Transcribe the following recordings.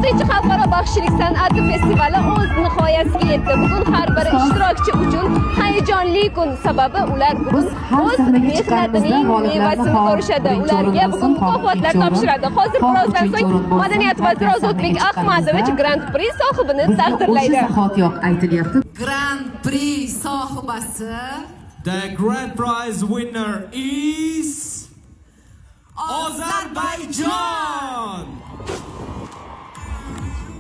4-xalqaro baxshichilik san'ati festivali o'z nihoyasiga yetdi. Bugun har bir ishtirokchi uchun hayajonli kun, sababi ular bugun Biz har o'z sahnaga chiqqanimizda mehnatining g'oliblarni mevasini xoh ko'rishadi. birinchi o'rin Ularga bo'lsin, bugun xoh mukofotlar ikkinchi o'rin, topshiradi. Hozir xoh birozdan uchinchi so'ng o'rin bo'lsin, madaniyat har vaziri bir Ozodbek sahnaga Ahmadovich chiqqanimizda Grand Prix sohibini bizga o'sha taqdirlaydi. zahotiyoq aytilyapti. Grand Prix sohibasi The grand prize winner is Ozarbayjon!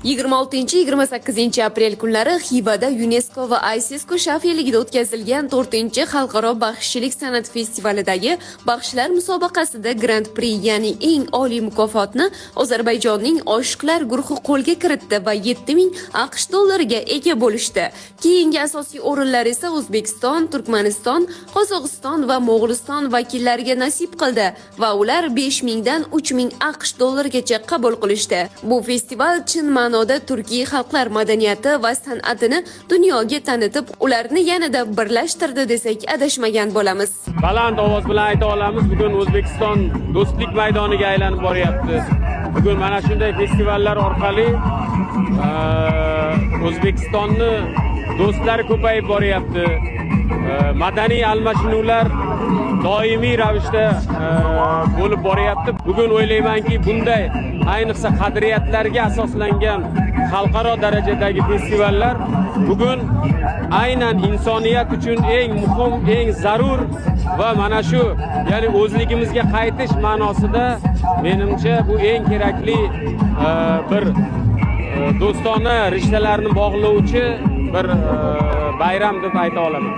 26-28 aprel kunlari Xivada UNESCO va ISESCO shafeligida o'tkazilgan 4-xalqaro baxshichilik san'at festivalidagi baxshilar musobaqasida Grand Prix, ya'ni eng oliy mukofotni Ozarbayjonning Oshiqlar guruhi qo'lga kiritdi va 7000 AQSh dollariga ega bo'lishdi. Keyingi asosiy o'rinlar esa O'zbekiston, Turkmaniston, Qozog'iston va Mo'g'uliston vakillariga nasib qildi va ular 5000 dan 3000 AQSh dollarigacha qabul qilishdi. Bu festival chin ma'noda turkiy xalqlar madaniyati va san'atini dunyoga tanitib, ularni yanada birlashtirdi desak, adashmagan bo'lamiz. Baland ovoz bilan ayta olamiz, bugun O'zbekiston do'stlik maydoniga aylanib boryapti. Bugun mana shunday festivallar orqali O'zbekistonni do'stlari ko'payib boryapti. Madaniy almashinuvlar doimiy ravishda bo'lib boryapti. Bugun o'ylaymanki, bunday, ayniqsa qadriyatlarga asoslangan xalqaro darajadagi festivallar bugun aynan insoniyat uchun eng muhim, eng zarur va mana shu, ya'ni o'zligimizga qaytish ma'nosida, menimcha, bu eng kerakli bir do'stona rishtalarni bog'lovchi bir bayram deb ayta olaman.